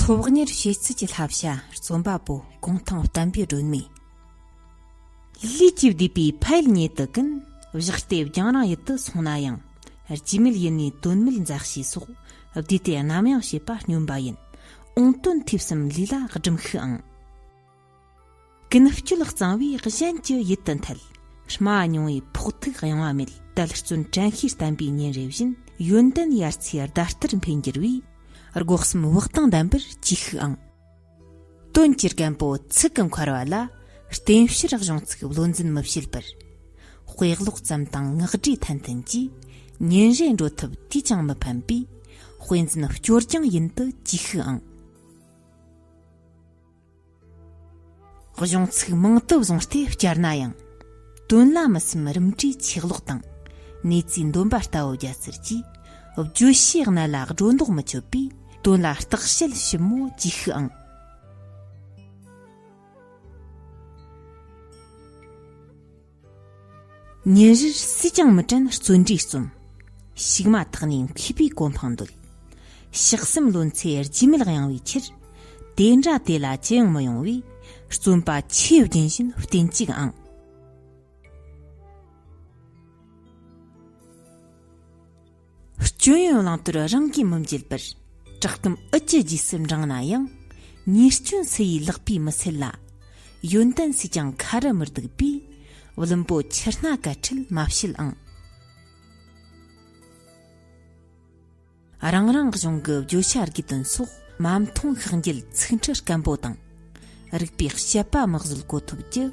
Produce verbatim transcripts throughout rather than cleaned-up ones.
ཐོབ་གཉེར་བྱེད་ཚུལ་གྱི་བསླབ་བྱ། རྩོམ་པ་པོ་གུང་ཐང་བསྟན་པའི་སྒྲོན་མེ། ལུས་ཀྱིས་བསྡུས་པའི་ཕ་ཡུལ་ཉིད་དུ་ཀུན། བཞག་སྟེ་རྒྱང་རིང་ཡུལ་དུ་སོང་ན་ཡང་། རྒྱུས་མེད་ཡུལ་ནས་དོན་མེད་མཛའ་བཤེས་སོགས། བསྡུས་ཏེ་རྣམ་གཡེང་བྱེད་པ་སྨྱོན་པ་ཡིན། འོང་དོན་ཐོས་བསམ་ལུས་ལ་སྒྲིམ་ཤིག་ཨང་། ཀུན་སྤྱོད་གཙང་བས་གཞན་གྱི་ཡིད་དུ་འཐད། སྨྲ་མྱོང་བའི་ཕོག་ཐུག་གཡེང་བ་མེད། དད་བརྩོན་དྲན་ཤེས་བརྟན་པའི་ཉིན་རེ་བཞིན། ཡོན་ཏན་ཡར་ཚེས་ཟླ་ལྟར་འཕེལ་འགྱུར་བས། སྒོ་གསུམ་བག་དང་ལྡན་པར་གྱིས་ཤིག་ཨང་། དོན་གྱི་རྒན་པོ་ཚིག་གི་མཁར་བ་ལ། བསྟན་བཤེར་གཞུང་ཚིག་བློ་འཛིན་མི་བྱེད་པར། དཔེ་ཀློག་ཙམ་དང་ངག་སྒྲོས་ཐན་ཐུན་གྱིས། ཉིན་རེ་འགྲོ་ཐུབ་དུས་ཀྱང་མི་ཕན་པས། དཔེ་འཛིན་སྐྱོར་སྦྱང་ཡིན་དུ་གྱིས་ཤིག་ཨང་། གཞུང་ཚིག་མང་དུ་བཟུང་སྟེ་བསྐྱར་ན་ཡང་། དོན་ལ་མི་སེམས་རིམ་གྲོའི་ཆེ་ཀློག་དང་། གནས་ཚུལ་འདོན་པ་ལྟ་བུ་རྒྱ་ཚུལ་གྱིས། བརྗོད་བྱའི་གནད་ལ་སྒྲོ་འདོགས་མི་ཆོད་པས། དོན་ལ་བརྟག་དཔྱད་ཞིབ་མོ་གྱིས་ཤིག་ཨང་། ཉིན་རེར་སུས་ཀྱང་མི་དྲན་བརྩོན་འགྲུས་རྩོམ། ཕྱུགས་མ་ཐག་ནས་མཁས་པའི་གོ་འཕང་འདོད། ཕྱག་སེམས་ལོན་ཚེ་རྒྱུས་མེད་གཡེང་བའི་ཕྱིར། དེ་འདྲ་དེ་ལ་ཅི་ཡང་མི་ཡོང་བས། བརྩོན་པ་ཆེས་རྒྱུན་བཞིན་བསྟེན་ཅིག་ཨང་། སྐྱོན་ཡོན་བླང་དོར་རང་གིས་མི་འབྱེད་པར། བཀྲག་གཏམ་འུད་ཀྱི་རྗེས་སུ་འབྲངས་ན་ཡང་། ཉེས་སྐྱོན་སུ་ཡིས་ལེགས་པས་མི་སེལ་ལ། ཡོན་ཏན་སུས་ཀྱང་ཁ་རུ་མི་བསྡུག་པས། བླུན་པོ་ཆུ་སྣ་གར་ཁྲིད་མ་བྱེད་ཨང་། རང་རང་གཞུང་གི་བརྗོད་བྱ་དགོས་དོན་སོགས་མ་མཐོང་ཤག་འགྱེད་ཚིག་འཁྲི་སྐམ་པོ་དང་། རིག་པའི་དཔྱད་པ་མི་བཟོད་གོ་ཐོབ་ཀྱི།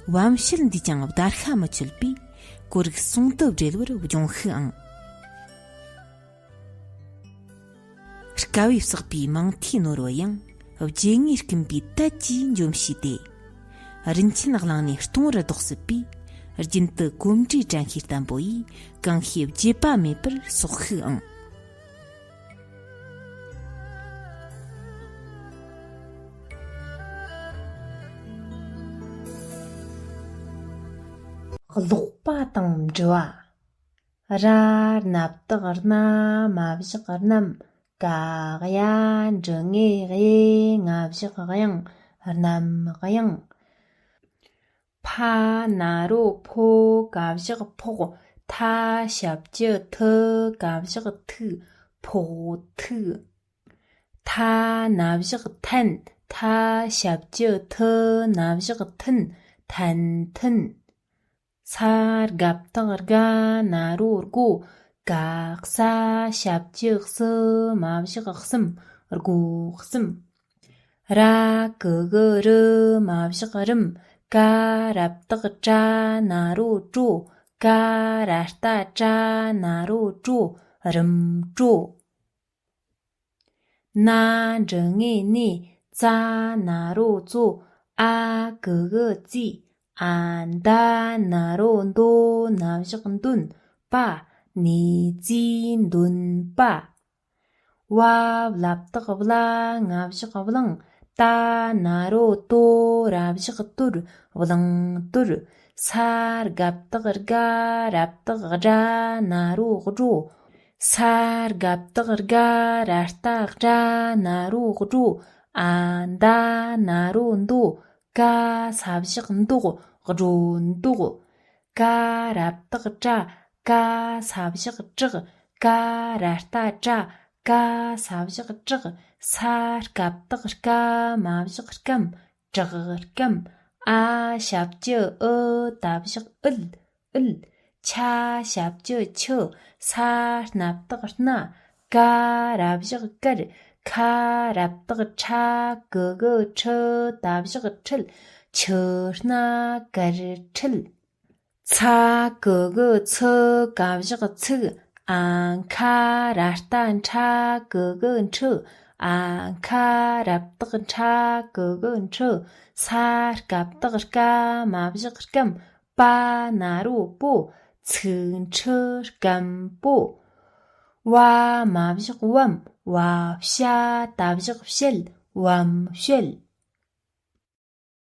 བམ་བཤད་འདིས་ཀྱང་བརྡར་ཤ་མི་ཆོད་པས། གོ་རིག་ཟུང་དུ་འབྲེལ་བར་སྦྱོང་ཤིག་ཨང་། དཀའ་བས་བསགས་པའི་མང་ཐོས་ནོར་བུ་ཡང་། བརྗེད་ངས་སྐུམ་པའི་དལ་གྱིས་འཇོམས་ཤེས་ཏེ། རིན་ཆེན་གླིང་ནས་སྟོང་རུ་ལྡོག་སྲིད་པས། རྒྱུན་དུ་གོམས་འདྲིས་དྲན་ཤེས་བརྟན་པོ་ཡིས། གང་ཤེས་བརྗེད་པ་མེད་པར་གསོག་ཤིག་ཨང་། ཀློག་པ་དང་འབྲི་བ། ར། རྣ་བཏགས་རྣ། མ་བཞག་རྣམ། ག། གཡའ། འབྲི་ངེས་གཡེ། ང་བཞག་གཡང་། རྣམ་གཡེང་། ཕ། ན་རོ་ཕོ། ག་བཞག་ཕོག་ཐ། ཞབས་ཀྱུ་ཐི། ག་བཞག་ཐུག་ཕོག་ཐུག་ཐ། ན་བཞག་ཐན། ཐ། ཞབས་ཀྱུ་ཐི། ན་བཞག་ཐུན། ཐན་ཐུན། ས། རྒ་བཏགས་རྒ། ན་རོ་རྒོ། ག་ས། ཞབས་ཀྱུ་སུ། མ་བཞག་གསུམ། རྒོ་གསུམ། ར། ཀུ་གུ་རུ། མ་བཞག་རུམ། ཀ། ར་བཏགས་ཀྲ། ན་རོ་ཀྲོ། ཀ་ར་བཏགས་ཀྲ། ན་རོ་ཀྲོ། རུམ་ཀྲོ། ན། འབྲི་ངེས་ནེ། ཙ། ན་རོ་ཙོ། ཨ། ཀུ་གུ་ཙི། ཨ་ད། ན་རོ་འདོ། ན་བཞག་འདོན། པ། ནེ་ཙི་འདོན་པ། བ། བ་བཏགས་བླ། ང་བཞག་བླང་། ཏ། ན་རོ་ཏོ། ར་བཞག་ཏོར། བླང་དོར། ས། རྒ་བཏགས་རྒ། ར་བཏགས་སྒྲ། ན་རོ་སྒྲོ། ས། རྒ་བཏགས་རྒ། ར་བཏགས་སྒྲ། ན་རོ་སྒྲོ། ཨ་ད། ན་རོ་འདོ། ཀ། ས་བཞག་མདོ། སྒྲོ་འདོགས། ཀ། ར་བཏགས་ཀྲ། ཀ། ས་བཞག་ཀྲག་ཀ། ར་བཏགས་ཀྲ། ཀ། ས་བཞག་ཀྲག་ས། རྐ་བཏགས་རྐ་མ་བཞག་རྐམ། ཀྲག་རྐམ། ཨ། ཞབས་ཀྱུ་ཨུ། ད་བཞག་ཨུད། ཨུད། ཆ། ཞབས་ཀྱུ་ཆུ། ས། སྣ་བཏགས་སྣ། ཀ། ར་བཞག་ཀར། ཁ། ར་བཏགས་ཁྲ། ཀུ་གུ་ཁྲུ། ད་བཞག་ཁྲུད། ཆུ་སྣ་གར་ཁྲིད། ཚ། ཀུ་གུ་ཚུ། ཀ་བཞག་ཚུག་ཨ་ཁ། ར་བཏགས་ཁྲ། ཀུ་གུ་ཁྲུ། ཨ་ཁ། ར་བཏགས་ཁྲ། ཀུ་གུ་ཁྲུ། ས། རྐ་བཏགས་རྐ་མ་བཞག་རྐམ། པ། ན་རོ་པོ། ཚུགས་ཁྲུ་རྐམ་པོ། བ། མ་བཞག་བམ། བ་བྱ། ད་བཞག་བྱད། བམ་བྱད།